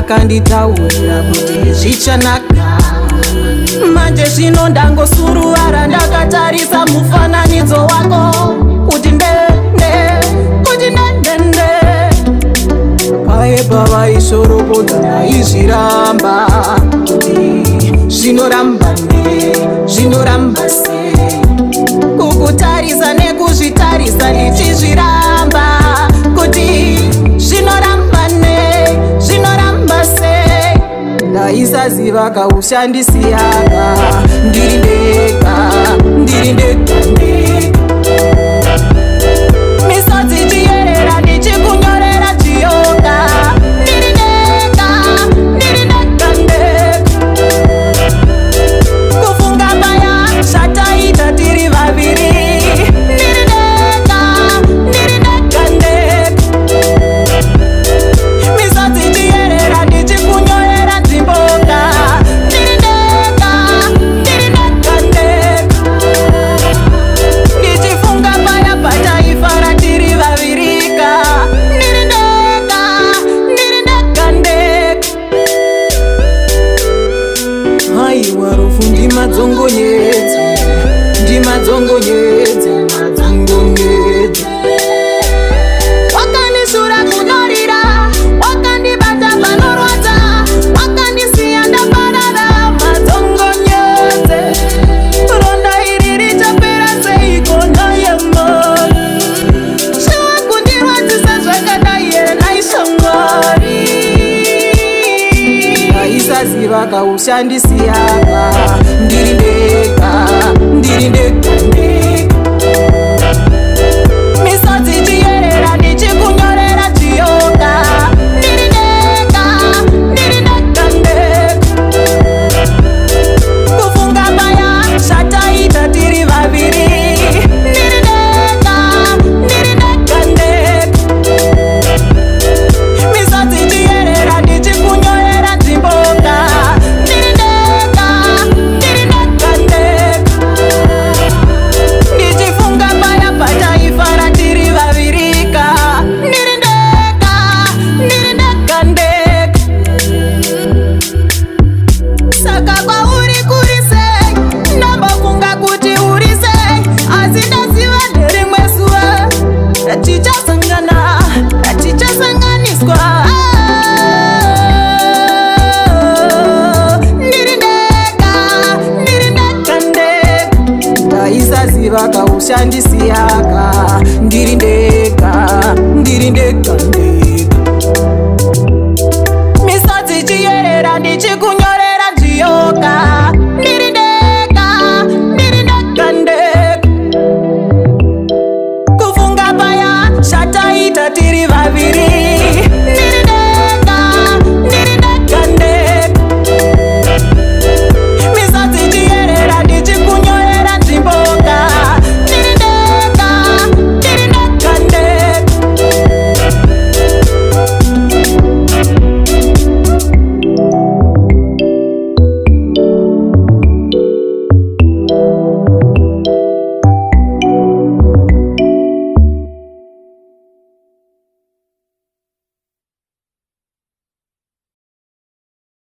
Akanditaurira kuti zvichanaka. Manje zvino ndangosuruvara ndakatarisa mufananidzo wako kuti ndende, kuti ndendende. Paye pavaishoropodza ndaizviramba kuti zvinoramba ne, zvinoramba sei. Kukutarisa nekuzvitarisa ndichizviramba kuti zvinoramba ne, zvinoramba sei. Ndaisaziva kaushandisiyaka, ndiri ndega, ndiri ndega ndega. Misodzi ichiyerera ndichikunyorera chiyoka, ndiri ndega, ndiri ndega ndega. Kufunga paya zvataita tiri vaviri, ndiri ndega, ndiri ndega ndega. Misodzi ichiyerera ndichikunyorera nzvimboka, ndiri ndega, ndiri ndega ndega. Ndichifunga paya pataifara tiri vavirika, ndiri ndega, ndiri ndega ndega. Haiwa rufu ndimadzongonyedze, ndimadzongonyedze, madzongonyedze. Wakandishura kunorira, wakandibata panorwadza, wakandisiya ndaparara, madzongonyedze. Ronda iri richapera seiko nhayemani? Zvakundirwadzisa zvakadai here nhai shamwari? Ndaisaziva kaushandisiyaka, ndiri ndega, ndiri ndega ndega. Misodzi ichiyerera ndichikunyorera chiyoka, ndiri ndega, ndiri ndega ndega. Kufunga paya zvataita tiri vaviri, ndiri ndega, ndiri ndega ndega. Misodzi ichiyerera ndichikunyorera nzvimboka, ndiri ndega, ndiri ndega ndega. Ndichifunga paya pataifara tiri vavirika, ndiri ndega, ndiri ndega ndega. Saka kwauri kuri sei? Ndambofunga kuti uri sei, asi ndaziva nerimwe zuva tichasangana, tichasanganiswa. Ndiri ndega, ndiri ndega ndega. Ndaisaziva kaushandisiyaka, ndiri ndega, ndiri ndega ndega. Misodzi ichiyerera ndichikunyorera